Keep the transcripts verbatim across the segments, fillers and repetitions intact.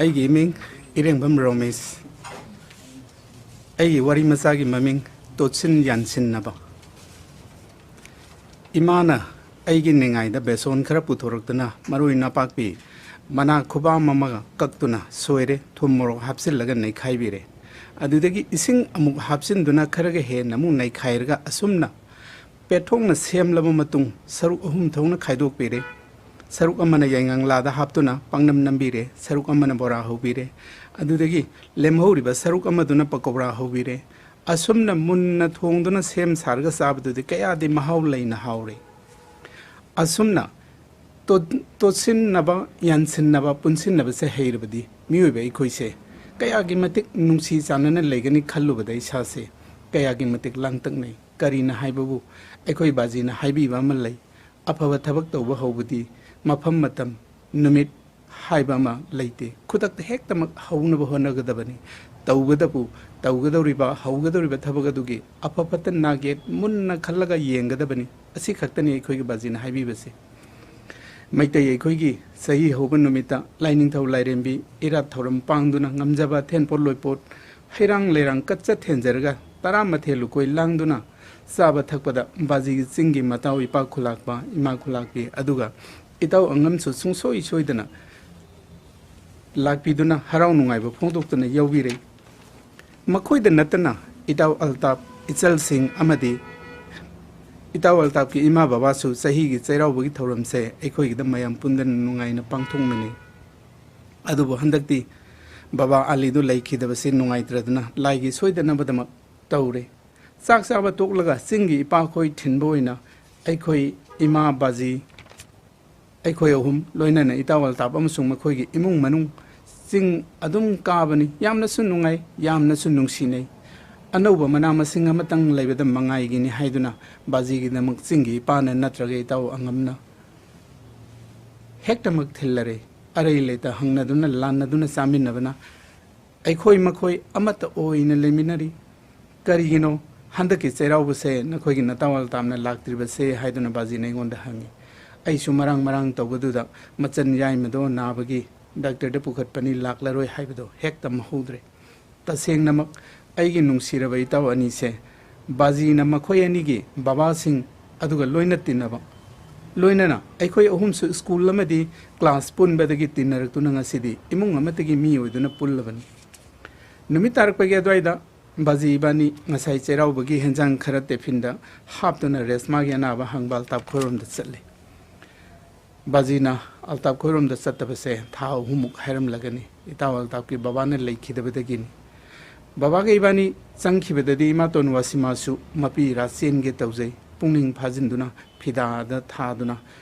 ꯑꯩꯒꯤ ꯏꯃꯤꯡ ꯏꯔꯦꯡꯕꯝ ꯔꯣꯃꯦꯁ꯫ ꯑꯩꯒꯤ ꯋꯥꯔꯤ ꯃꯆꯥꯒꯤ ꯃꯃꯤꯡ ꯇꯣꯠꯁꯤꯟ ꯌꯥꯟꯁꯤꯟꯅꯕ꯫ ꯏꯃꯥꯅ ꯑꯩꯒꯤ ꯅꯤꯡꯉꯥꯏꯗ ꯕꯦꯁꯣꯟ ꯈꯔ ꯄꯨꯊꯣꯔꯛꯇꯨꯅ ꯃꯔꯣꯏ ꯅꯄꯥꯛꯄꯤ ꯃꯅꯥ ꯈꯨꯕꯥꯝ ꯑꯃꯒ ꯀꯛꯇꯨꯅ ꯁꯣꯏꯔꯦ, ꯊꯨꯝ ꯃꯣꯔꯣꯛ ꯍꯥꯞꯆꯤꯜꯂꯒ ꯅꯩꯈꯥꯏꯕꯤꯔꯦ꯫ ꯑꯗꯨꯗꯒꯤ ꯏꯁꯤꯡ ꯑꯃꯨꯛ ꯍꯥꯞꯆꯤꯟꯗꯨꯅ ꯈꯔꯒ ꯍꯦꯟꯅ ꯑꯃꯨꯛ ꯅꯩꯈꯥꯏꯔꯒ ꯑꯁꯨꯝꯅ ꯄꯦꯠꯊꯣꯛꯅ ꯁꯦꯝꯂꯕ ꯃꯇꯨꯡ ꯁꯔꯨꯛ ꯑꯍꯨꯝ ꯊꯣꯛꯅ ꯈꯥꯏꯗꯣꯛꯄꯤꯔꯦ꯫ ꯁꯔꯨꯛ ꯑꯃꯅ ꯌꯥꯏꯉꯪꯂꯥꯗ ꯍꯥꯞꯇꯨꯅ ꯄꯥꯛꯅꯝ ꯅꯝꯕꯤꯔꯦ, ꯁꯔꯨꯛ ꯑꯃꯅ ꯕꯣꯔꯥ ꯍꯧꯕꯤꯔꯦ꯫ ꯑꯗꯨꯗꯒꯤ ꯂꯦꯝꯍꯧꯔꯤꯕ ꯁꯔꯨꯛ ꯑꯃꯗꯨꯅ ꯄꯀꯧꯔꯥ ꯍꯧꯕꯤꯔꯦ꯫ ꯑꯁꯨꯝꯅ ꯃꯨꯟꯅ ꯊꯣꯡꯗꯨꯅ ꯁꯦꯝ ꯁꯥꯔꯒ ꯆꯥꯕꯗꯨꯗꯤ ꯀꯌꯥꯗꯤ ꯃꯍꯥꯎ ꯂꯩꯅ ꯍꯥꯎꯔꯦ꯫ ꯑꯁꯨꯝꯅ ꯇꯣꯠ-, ꯇꯣꯠꯁꯤꯟꯅꯕ, ꯌꯥꯟꯁꯤꯟꯅꯕ, ꯄꯨꯟꯁꯤꯟꯅꯕꯁꯦ ꯍꯩꯔꯕꯗꯤ ꯃꯤꯑꯣꯏꯕ ꯑꯩꯈꯣꯏꯁꯦ ꯀꯌꯥꯒꯤ ꯃꯇꯤꯛ ꯅꯨꯡꯁꯤ ꯆꯥꯟꯅꯅ ꯂꯩꯒꯅꯤ ꯈꯜꯂꯨꯕꯗ ꯏꯁꯥꯁꯦ ꯀꯌꯥꯒꯤ ꯃꯇꯤꯛ ꯂꯥꯡꯇꯛꯅꯩ꯫ ꯀꯔꯤꯅ ꯍꯥꯏꯕꯕꯨ, ꯑꯩꯈꯣꯏ ꯕꯥꯖꯤꯅ ꯍꯥꯏꯕꯤꯕ ꯑꯃ ꯂꯩ, "ꯑꯐꯕ ꯊꯕꯛ ꯇꯧꯕ ꯍꯧꯕꯗꯤ ꯃꯐꯝ, ꯃꯇꯝ, ꯅꯨꯃꯤꯠ ꯍꯥꯏꯕ ꯑꯃ ꯂꯩꯇꯦ꯫ ꯈꯨꯗꯛꯇ ꯍꯦꯛꯇꯃꯛ ꯍꯧꯅꯕ ꯍꯣꯠꯅꯒꯗꯕꯅꯤ꯫ ꯇꯧꯕꯇꯕꯨ, ꯇꯧꯒꯗꯧꯔꯤꯕ, ꯍꯧꯒꯗꯧꯔꯤꯕ ꯊꯕꯛ ꯑꯗꯨꯒꯤ ꯑꯐ ꯐꯠꯇ ꯅꯥꯒꯦꯠ ꯃꯨꯟꯅ ꯈꯜꯂꯒ ꯌꯦꯡꯒꯗꯕꯅꯤ"꯫ ꯑꯁꯤ ꯈꯛꯇꯅꯤ ꯑꯩꯈꯣꯏꯒꯤ ꯕꯥꯖꯤꯅ ꯍꯥꯏꯕꯤꯕꯁꯦ꯫ ꯃꯩꯇꯩ ꯑꯩꯈꯣꯏꯒꯤ ꯆꯍꯤ ꯍꯧꯕ ꯅꯨꯃꯤꯠꯇ ꯂꯥꯏꯅꯤꯡꯊꯧ ꯂꯥꯏꯔꯦꯝꯕꯤ ꯏꯔꯥꯠ ꯊꯧꯔꯝ ꯄꯥꯡꯗꯨꯅ ꯉꯝꯖꯕ ꯊꯦꯟꯄꯣꯠ ꯂꯣꯏꯄꯣꯠ, ꯍꯩꯔꯥꯡ ꯂꯩꯔꯥꯡ ꯀꯠꯆ ꯊꯦꯟꯖꯔꯒ ꯇꯔꯥꯃꯥꯊꯦꯜ ꯂꯨꯀꯣꯏ ꯂꯥꯡꯗꯨꯅ ꯆꯥꯕ ꯊꯛꯄꯗ ꯕꯥꯖꯤꯒꯤ ꯆꯤꯡꯒꯤ ꯃꯇꯥꯎ ꯏꯄꯥ ꯈꯨꯂꯥꯛꯄ, ꯏꯃꯥ ꯈꯨꯂꯥꯛꯄꯤ, ꯑꯗꯨꯒ ꯏꯇꯥꯎ ꯑꯉꯝꯁꯨ ꯁꯨꯡꯁꯣꯏ ꯁꯣꯏꯗꯅ ꯂꯥꯛꯄꯤꯗꯨꯅ ꯍꯔꯥꯎ ꯅꯨꯡꯉꯥꯏꯕ ꯐꯣꯡꯗꯣꯛꯇꯨꯅ ꯌꯥꯎꯕꯤꯔꯦ꯫ ꯃꯈꯣꯏꯗ ꯅꯠꯇꯅ ꯏꯇꯥꯎ ꯑꯜꯇꯥꯞ, ꯏꯆꯜꯁꯤꯡ ꯑꯃꯗꯤ ꯏꯇꯥꯎ ꯑꯜꯇꯥꯞꯀꯤ ꯏꯃꯥ ꯕꯕꯥꯁꯨ ꯆꯍꯤꯒꯤ ꯆꯩꯔꯥꯎꯕꯒꯤ ꯊꯧꯔꯝꯁꯦ ꯑꯩꯈꯣꯏꯒꯤꯗ ꯃꯌꯥꯝ ꯄꯨꯟꯗꯨꯅ ꯅꯨꯡꯉꯥꯏꯅ ꯄꯥꯡꯊꯣꯛꯃꯤꯟꯅꯩ꯫ ꯑꯗꯨꯕꯨ ꯍꯟꯗꯛꯇꯤ ꯕꯕꯥ ꯑꯂꯤꯗꯨ ꯂꯩꯈꯤꯗꯕꯁꯤ ꯅꯨꯡꯉꯥꯏꯇ꯭ꯔꯗꯨꯅ ꯂꯥꯏꯒꯤ ꯁꯣꯏꯗꯅꯕꯗꯃꯛ ꯇꯧꯔꯦ꯫ ꯆꯥꯛ ꯆꯥꯕ ꯇꯣꯛꯂꯒ ꯆꯤꯡꯒꯤ ꯏꯄꯥꯈꯣꯏ ꯊꯤꯟꯕ ꯑꯣꯏꯅ ꯑꯩꯈꯣꯏ ꯏꯃꯥ ꯕꯥꯖꯤ, ꯑꯩꯈꯣꯏ ꯑꯍꯨꯝ, ꯂꯣꯏꯅꯅ ꯏꯇꯥꯎ ꯑꯜꯇꯥꯞ ꯑꯃꯁꯨꯡ ꯃꯈꯣꯏꯒꯤ ꯏꯃꯨꯡ ꯃꯅꯨꯡ, ꯆꯤꯡ ꯑꯗꯨꯝ ꯀꯥꯕꯅꯤ꯫ ꯌꯥꯝꯅꯁꯨ ꯅꯨꯡꯉꯥꯏ, ꯌꯥꯝꯅꯁꯨ ꯅꯨꯡꯁꯤꯅꯩ꯫ ꯑꯅꯧꯕ ꯃꯅꯥ ꯃꯁꯤꯡ ꯑꯃꯇꯪ ꯂꯩꯕꯗ ꯃꯉꯥꯏꯒꯤꯅꯤ ꯍꯥꯏꯗꯨꯅ ꯕꯥꯖꯤꯒꯤꯗꯃꯛ ꯆꯤꯡꯒꯤ ꯏꯄꯥꯅ ꯅꯠꯇ꯭ꯔꯒ ꯏꯇꯥꯎ ꯑꯉꯝꯅ ꯍꯦꯛꯇꯃꯛ ꯊꯤꯜꯂꯔꯦ꯫ ꯑꯔꯩ ꯂꯩꯇ ꯍꯪꯅꯗꯨꯅ ꯂꯥꯟꯅꯗꯨꯅ ꯆꯥꯃꯤꯟꯅꯕꯅ ꯑꯩꯈꯣꯏ ꯃꯈꯣꯏ ꯑꯃꯠꯇ ꯑꯣꯏꯅ ꯂꯩꯃꯤꯟꯅꯔꯤ꯫ "ꯀꯔꯤꯒꯤꯅꯣ ꯍꯟꯗꯛꯀꯤ ꯆꯩꯔꯥꯎꯕꯁꯦ ꯅꯈꯣꯏꯒꯤ ꯅꯇꯥꯎ ꯑꯜꯇꯥꯞꯅ ꯂꯥꯛꯇ꯭ꯔꯤꯕꯁꯦ?" ꯍꯥꯏꯗꯨꯅ ꯕꯥꯖꯤꯅ ꯑꯩꯉꯣꯟꯗ ꯍꯪꯉꯤ꯫ ꯑꯩꯁꯨ ꯃꯔꯥꯡ ꯃꯔꯥꯡ ꯇꯧꯕꯗꯨꯗ ꯃꯆꯟ ꯌꯥꯏꯃꯗꯣ ꯅꯥꯕꯒꯤ ꯗꯥꯛꯇꯔꯗ ꯄꯨꯈꯠꯄꯅꯤ, ꯂꯥꯛꯂꯔꯣꯏ ꯍꯥꯏꯕꯗꯣ ꯍꯦꯛ ꯇꯝꯍꯧꯗ꯭ꯔꯦ꯫ ꯇꯁꯦꯡꯅꯃꯛ ꯑꯩꯒꯤ ꯅꯨꯡꯁꯤꯔꯕ ꯏꯇꯥꯎ ꯑꯅꯤꯁꯦ ꯕꯥꯖꯤꯅ ꯃꯈꯣꯏ ꯑꯅꯤꯒꯤ ꯕꯕꯥꯁꯤꯡ ꯑꯗꯨꯒ ꯂꯣꯏꯅ ꯇꯤꯟꯅꯕ, ꯂꯣꯏꯅꯅ ꯑꯩꯈꯣꯏ ꯑꯍꯨꯝꯁꯨ ꯁ꯭ꯀꯨꯜ ꯑꯃꯗꯤ ꯀ꯭ꯂꯥꯁ ꯄꯨꯟꯕꯗꯒꯤ ꯇꯤꯟꯅꯔꯛꯇꯨꯅ ꯉꯁꯤꯗꯤ ꯏꯃꯨꯡ ꯑꯃꯠꯇꯒꯤ ꯃꯤ ꯑꯣꯏꯗꯨꯅ ꯄꯨꯜꯂꯕꯅꯤ꯫ ꯅꯨꯃꯤꯠ ꯇꯥꯔꯛꯄꯒꯤ ꯑꯗꯨꯋꯥꯏꯗ ꯕꯥꯖꯤ ꯏꯕꯥꯅꯤ ꯉꯁꯥꯏ ꯆꯩꯔꯥꯎꯕꯒꯤ ꯍꯦꯟꯖꯥꯡ ꯈꯔ ꯇꯦꯐꯤꯟꯗ ꯍꯥꯞꯇꯨꯅ ꯔꯦꯁꯃꯥꯒꯤ ꯑꯅꯥꯕ ꯍꯪꯕ ꯑꯜꯇꯥꯞ ꯈꯣꯏꯔꯣꯝꯗ ꯆꯠꯂꯦ꯫ ꯕꯥꯖꯤꯅ ꯑꯜꯇꯥꯞ ꯈꯣꯏꯔꯣꯝꯗ ꯆꯠꯇꯕꯁꯦ ꯊꯥ ꯑꯍꯨꯝꯃꯨꯛ ꯍꯥꯏꯔꯝꯂꯒꯅꯤ, ꯏꯇꯥꯎ ꯑꯜꯇꯥꯞꯀꯤ ꯕꯕꯥꯅ ꯂꯩꯈꯤꯗꯕꯗꯒꯤꯅꯤ꯫ ꯕꯕꯥꯒ ꯏꯕꯥꯅꯤ ꯆꯪꯈꯤꯕꯗꯗꯤ ꯏꯃꯥꯇꯣꯟ ꯋꯥꯁꯤꯃꯥꯁꯨ ꯃꯄꯤ ꯏꯔꯥ ꯆꯦꯟꯒꯦ ꯇꯧꯖꯩ, ꯄꯨꯛꯅꯤꯡ ꯐꯥꯖꯤꯟꯗꯨꯅ ꯐꯤꯗꯥꯗ ꯊꯥꯗꯨꯅ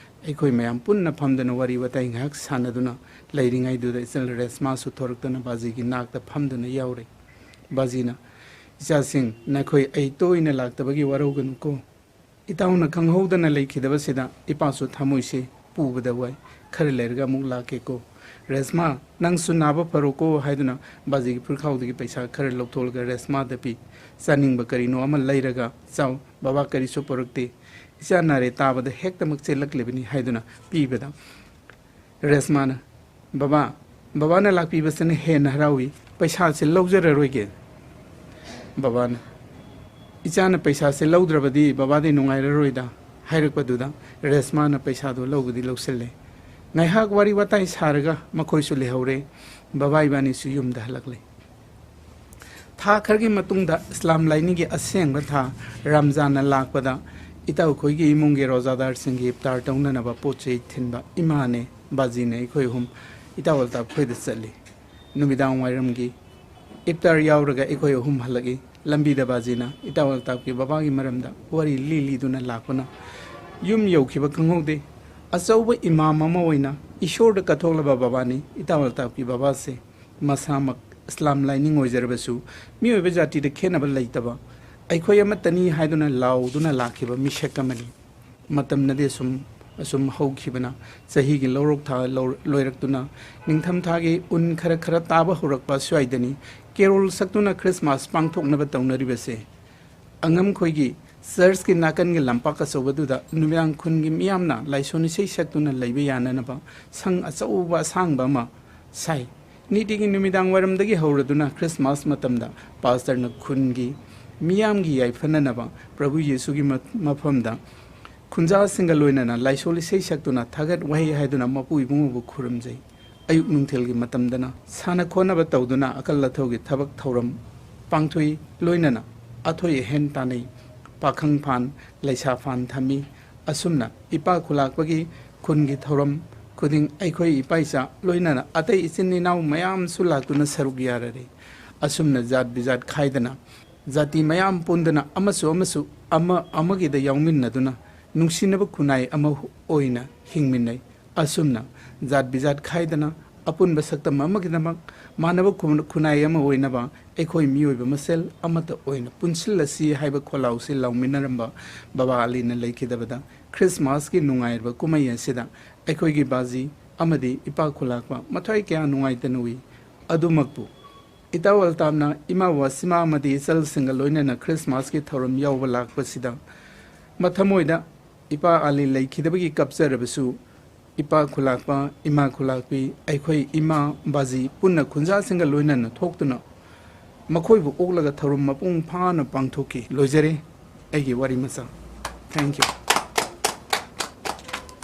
ꯑꯩꯈꯣꯏ ꯃꯌꯥꯝ ꯄꯨꯟꯅ ꯐꯝꯗꯨꯅ ꯋꯥꯔꯤ ꯋꯥꯇꯥꯏ ꯉꯥꯏꯍꯥꯛ ꯁꯥꯟꯅꯗꯨꯅ ꯂꯩꯔꯤꯉꯩꯗꯨꯗ ꯏꯆꯜ ꯔꯦꯁꯃꯥꯁꯨ ꯊꯣꯔꯛꯇꯨꯅ ꯕꯥꯖꯤꯒꯤ ꯅꯥꯛꯇ ꯐꯝꯗꯨꯅ ꯌꯥꯎꯔꯦ꯫ ꯕꯥꯖꯤꯅ, "ꯏꯆꯥꯁꯤꯡ, ꯅꯈꯣꯏ ꯑꯩ ꯇꯣꯏꯅ ꯂꯥꯛꯇꯕꯒꯤ ꯋꯥꯔꯧꯒꯅꯨꯀꯣ꯫ ꯏꯇꯥꯎꯅ ꯈꯪꯍꯧꯗꯅ ꯂꯩꯈꯤꯗꯕꯁꯤꯗ ꯏꯄꯥꯁꯨ ꯊꯃꯣꯏꯁꯦ ꯄꯨꯕꯗ ꯋꯥꯏ꯫ ꯈꯔ ꯂꯩꯔꯒ ꯑꯃꯨꯛ ꯂꯥꯛꯀꯦꯀꯣ꯫ ꯔꯦꯁꯃꯥ, ꯅꯪꯁꯨ ꯅꯥꯕ ꯐꯔꯣꯀꯣ" ꯍꯥꯏꯗꯨꯅ ꯕꯥꯖꯤꯒꯤ ꯐꯨꯔꯤꯈꯥꯎꯗꯒꯤ ꯄꯩꯁꯥ ꯈꯔ ꯂꯧꯊꯣꯛꯂꯒ ꯔꯦꯁꯃꯥꯗ ꯄꯤ꯫ "ꯆꯥꯅꯤꯡꯕ ꯀꯔꯤꯅꯣ ꯑꯃ ꯂꯩꯔꯒ ꯆꯥꯎ꯫ ꯕꯕꯥ ꯀꯔꯤꯁꯨ ꯄꯨꯔꯛꯇꯦ꯫ ꯏꯆꯥ ꯅꯥꯔꯦ ꯇꯥꯕꯗ ꯍꯦꯛꯇꯃꯛ ꯆꯦꯜꯂꯛꯂꯤꯕꯅꯤ" ꯍꯥꯏꯗꯨꯅ ꯄꯤꯕꯗ ꯔꯦꯁꯃꯥꯅ, "ꯕꯕꯥ, ꯕꯕꯥꯅ ꯂꯥꯛꯄꯤꯕꯁꯤꯅ ꯍꯦꯟꯅ ꯍꯔꯥꯎꯏ꯫ ꯄꯩꯁꯥꯁꯦ ꯂꯧꯖꯔꯔꯣꯏꯒꯦ"꯫ ꯕꯕꯥꯅ, "ꯏꯆꯥꯅ ꯄꯩꯁꯥꯁꯦ ꯂꯧꯗ꯭ꯔꯕꯗꯤ ꯕꯕꯥꯗꯤ ꯅꯨꯡꯉꯥꯏꯔꯔꯣꯏꯗ" ꯍꯥꯏꯔꯛꯄꯗꯨꯗ ꯔꯦꯁꯃꯥꯅ ꯄꯩꯁꯥꯗꯣ ꯂꯧꯕꯗꯤ ꯂꯧꯁꯤꯜꯂꯦ꯫ ꯉꯥꯏꯍꯥꯛ ꯋꯥꯔꯤ ꯋꯥꯇꯥꯏ ꯁꯥꯔꯒ ꯃꯈꯣꯏꯁꯨ ꯂꯩꯍꯧꯔꯦ꯫ ꯕꯕꯥ ꯏꯕꯥꯅꯤꯁꯨ ꯌꯨꯝꯗ ꯍꯜꯂꯛꯂꯦ꯫ ꯊꯥ ꯈꯔꯒꯤ ꯃꯇꯨꯡꯗ ꯏꯁꯂꯥꯝ ꯂꯥꯏꯅꯤꯡꯒꯤ ꯑꯁꯦꯡꯕ ꯊꯥ ꯔꯝꯖꯥꯟꯅ ꯂꯥꯛꯄꯗ ꯏꯇꯥꯎ ꯑꯩꯈꯣꯏꯒꯤ ꯏꯃꯨꯡꯒꯤ ꯔꯣꯖꯥꯗꯥꯔꯁꯤꯡꯒꯤ ꯏꯐꯇꯥꯔ ꯇꯧꯅꯅꯕ ꯄꯣꯠ ꯆꯩ ꯊꯤꯟꯕ ꯏꯃꯥꯅꯦ, ꯕꯥꯖꯤꯅꯦ, ꯑꯩꯈꯣꯏ ꯑꯍꯨꯝ ꯏꯇꯥꯎ ꯑꯜꯇꯥꯞ ꯈꯣꯏꯗ ꯆꯠꯂꯤ꯫ ꯅꯨꯃꯤꯗꯥꯡ ꯋꯥꯏꯔꯝꯒꯤ ꯏꯐꯇꯥꯔ ꯌꯥꯎꯔꯒ ꯑꯩꯈꯣꯏ ꯑꯍꯨꯝ ꯍꯜꯂꯛꯏ꯫ ꯂꯝꯕꯤꯗ ꯕꯥꯖꯤꯅ ꯏꯇꯥꯎ ꯑꯜꯇꯥꯞꯀꯤ ꯕꯕꯥꯒꯤ ꯃꯔꯝꯗ ꯋꯥꯔꯤ ꯂꯤ ꯂꯤꯗꯨꯅ ꯂꯥꯛꯄꯅ ꯌꯨꯝ ꯌꯧꯈꯤꯕ ꯈꯪꯍꯧꯗꯦ꯫ ꯑꯆꯧꯕ ꯏꯃꯥꯝ ꯑꯃ ꯑꯣꯏꯅ ꯏꯁꯣꯔꯗ ꯀꯠꯊꯣꯛꯂꯕ ꯕꯕꯥꯅꯤ꯫ ꯏꯇꯥꯎ ꯑꯜꯇꯥꯞꯀꯤ ꯕꯕꯥꯁꯦ ꯃꯁꯥꯃꯛ ꯏꯁꯂꯥꯝ ꯂꯥꯏꯅꯤꯡ ꯑꯣꯏꯖꯔꯕꯁꯨ ꯃꯤꯑꯣꯏꯕ ꯖꯥꯇꯤꯗ ꯈꯦꯠꯅꯕ ꯂꯩꯇꯕ, ꯑꯩꯈꯣꯏ ꯑꯃꯠꯇꯅꯤ ꯍꯥꯏꯗꯨꯅ ꯂꯥꯎꯗꯨꯅ ꯂꯥꯛꯈꯤꯕ ꯃꯤꯁꯛ ꯑꯃꯅꯤ꯫ ꯃꯇꯝꯅꯗꯤ ꯑꯁꯨꯝ ꯑꯁꯨꯝ ꯍꯧꯈꯤꯕꯅ ꯆꯍꯤꯒꯤ ꯂꯧꯔꯣꯛ ꯊꯥ ꯂꯧ-, ꯂꯣꯏꯔꯛꯇꯨꯅ ꯅꯤꯡꯊꯝꯊꯥꯒꯤ ꯎꯟ ꯈꯔ ꯈꯔ ꯇꯥꯕ ꯍꯧꯔꯛꯄ ꯑꯁ꯭ꯋꯥꯏꯗꯅꯤ ꯀꯦꯔꯣꯜ ꯁꯛꯇꯨꯅ ꯈ꯭ꯔꯤꯁꯃꯥꯁ ꯄꯥꯡꯊꯣꯛꯅꯕ ꯇꯧꯅꯔꯤꯕꯁꯦ꯫ ꯑꯉꯝꯈꯣꯏꯒꯤ ꯆꯔꯆꯀꯤ ꯅꯥꯀꯟꯒꯤ ꯂꯝꯄꯥꯛ ꯑꯆꯧꯕꯗꯨꯗ ꯅꯨꯃꯤꯗꯥꯡ ꯈꯨꯟꯒꯤ ꯃꯤꯌꯥꯝꯅ ꯂꯥꯏꯁꯣꯟ ꯏꯁꯩ ꯁꯛꯇꯨꯅ ꯂꯩꯕ ꯌꯥꯅꯅꯕ ꯁꯪ ꯑꯆꯧꯕ ꯑꯁꯥꯡꯕ ꯑꯃ ꯁꯥꯏ꯫ ꯅꯤꯇꯤꯒꯤ ꯅꯨꯃꯤꯗꯥꯡ ꯋꯥꯏꯔꯝꯗꯒꯤ ꯍꯧꯔꯗꯨꯅ ꯈ꯭ꯔꯤꯁꯃꯥꯁ ꯃꯇꯝꯗ ꯄꯥꯁꯇꯔꯅ ꯈꯨꯟꯒꯤ ꯃꯤꯌꯥꯝꯒꯤ ꯌꯥꯏꯐꯅꯅꯕ ꯄ꯭ꯔꯚꯨ ꯌꯦꯁꯨꯒꯤ ꯃ-, ꯃꯐꯝꯗ ꯈꯨꯟꯖꯥꯁꯤꯡꯒ ꯂꯣꯏꯅꯅ ꯂꯥꯏꯁꯣꯜ ꯏꯁꯩ ꯁꯛꯇꯨꯅ ꯊꯥꯒꯠ ꯋꯥꯍꯩ ꯍꯥꯏꯗꯨꯅ ꯃꯄꯨ ꯏꯕꯨꯡꯉꯣꯕꯨ ꯈꯨꯔꯨꯝꯖꯩ꯫ ꯑꯌꯨꯛ ꯅꯨꯡꯊꯤꯜꯒꯤ ꯃꯇꯝꯗꯅ ꯁꯥꯟꯅ ꯈꯣꯠꯅꯕ ꯇꯧꯗꯨꯅ ꯑꯀꯜ ꯑꯊꯧꯒꯤ ꯊꯕꯛ ꯊꯧꯔꯝ ꯄꯥꯡꯊꯣꯛꯏ꯫ ꯂꯣꯏꯅꯅ ꯑꯊꯣꯏ ꯑꯍꯦꯟ ꯇꯥꯟꯅꯩ꯫ ꯄꯥꯈꯪ ꯐꯥꯟ, ꯂꯩꯁꯥ ꯐꯥꯟ ꯊꯝꯃꯤ꯫ ꯑꯁꯨꯝꯅ ꯏꯄꯥ ꯈꯨꯂꯥꯛꯄꯒꯤ ꯈꯨꯟꯒꯤ ꯊꯧꯔꯝ ꯈꯨꯗꯤꯡ ꯑꯩꯈꯣꯏ ꯏꯄꯥ ꯏꯆꯥ ꯂꯣꯏꯅꯅ ꯑꯇꯩ ꯏꯆꯤꯟ ꯏꯅꯥꯎ ꯃꯌꯥꯝꯁꯨ ꯂꯥꯛꯇꯨꯅ ꯁꯔꯨꯛ ꯌꯥꯔꯔꯦ꯫ ꯑꯁꯨꯝꯅ ꯖꯥꯠ ꯕꯤꯖꯥꯠ ꯈꯥꯏꯗꯅ ꯖꯥꯇꯤ ꯃꯌꯥꯝ ꯄꯨꯟꯗꯨꯅ ꯑꯃꯁꯨ ꯑꯃꯁꯨ ꯑꯃ ꯑꯃꯒꯤꯗ ꯌꯥꯎꯃꯤꯟꯅꯗꯨꯅ ꯅꯨꯡꯁꯤꯅꯕ ꯈꯨꯟꯅꯥꯏ ꯑꯃ ꯑꯣꯏꯅ ꯍꯤꯡꯃꯤꯟꯅꯩ꯫ ꯑꯁꯨꯝꯅ ꯖꯥꯠ ꯕꯤꯖꯥꯠ ꯈꯥꯏꯗꯅ ꯑꯄꯨꯟꯕ ꯁꯛꯇꯝ ꯑꯃꯒꯤꯗꯃꯛ ꯃꯥꯟꯅꯕ ꯈꯨ-, ꯈꯨꯟꯅꯥꯏ ꯑꯃ ꯑꯣꯏꯅꯕ ꯑꯩꯈꯣꯏ ꯃꯤꯑꯣꯏꯕ ꯃꯁꯦꯜ ꯑꯃꯠꯇ ꯑꯣꯏꯅ ꯄꯨꯟꯁꯤꯜꯂꯁꯤ ꯍꯥꯏꯕ ꯈꯣꯜꯂꯥꯎꯁꯤ ꯂꯥꯎꯃꯤꯟꯅꯔꯝꯕ ꯕꯕꯥ ꯑꯂꯤꯅ ꯂꯩꯈꯤꯗꯕꯗ ꯈ꯭ꯔꯤꯁꯃꯥꯁꯀꯤ ꯅꯨꯡꯉꯥꯏꯔꯕ ꯀꯨꯝꯍꯩ ꯑꯁꯤꯗ ꯑꯩꯈꯣꯏꯒꯤ ꯕꯥꯖꯤ ꯑꯃꯗꯤ ꯏꯄꯥ ꯈꯨꯂꯥꯛꯄ ꯃꯊ꯭ꯋꯥꯏ ꯀꯌꯥ ꯅꯨꯡꯉꯥꯏꯇꯅ ꯎꯏ꯫ ꯑꯗꯨꯃꯛꯄꯨ ꯏꯇꯥꯎ ꯑꯜꯇꯥꯞꯅ ꯏꯃꯥ ꯋꯥꯁꯤꯃꯥ ꯑꯃꯗꯤ ꯏꯆꯜꯁꯤꯡꯒ ꯂꯣꯏꯅꯅ ꯈ꯭ꯔꯤꯁꯃꯥꯁꯀꯤ ꯊꯧꯔꯝ ꯌꯥꯎꯕ ꯂꯥꯛꯄꯁꯤꯗ ꯃꯊꯃꯣꯏꯗ ꯏꯄꯥ ꯑꯂꯤ ꯂꯩꯈꯤꯗꯕꯒꯤ ꯀꯞꯆꯔꯕꯁꯨ, ꯏꯄꯥ ꯈꯨꯂꯥꯛꯄ, ꯏꯃꯥ ꯈꯨꯂꯥꯛꯄꯤ, ꯑꯩꯈꯣꯏ ꯏꯃꯥ ꯕꯥꯖꯤ ꯄꯨꯟꯅ ꯈꯨꯟꯖꯥꯁꯤꯡꯒ ꯂꯣꯏꯅꯅ ꯊꯣꯛꯇꯨꯅ ꯃꯈꯣꯏꯕꯨ ꯑꯣꯛꯂꯒ ꯊꯧꯔꯝ ꯃꯄꯨꯡ ꯐꯥꯅ ꯄꯥꯡꯊꯣꯛꯈꯤ꯫ ꯂꯣꯏꯖꯔꯦ ꯑꯩꯒꯤ ꯋꯥꯔꯤ ꯃꯆꯥ꯫ Thank you꯫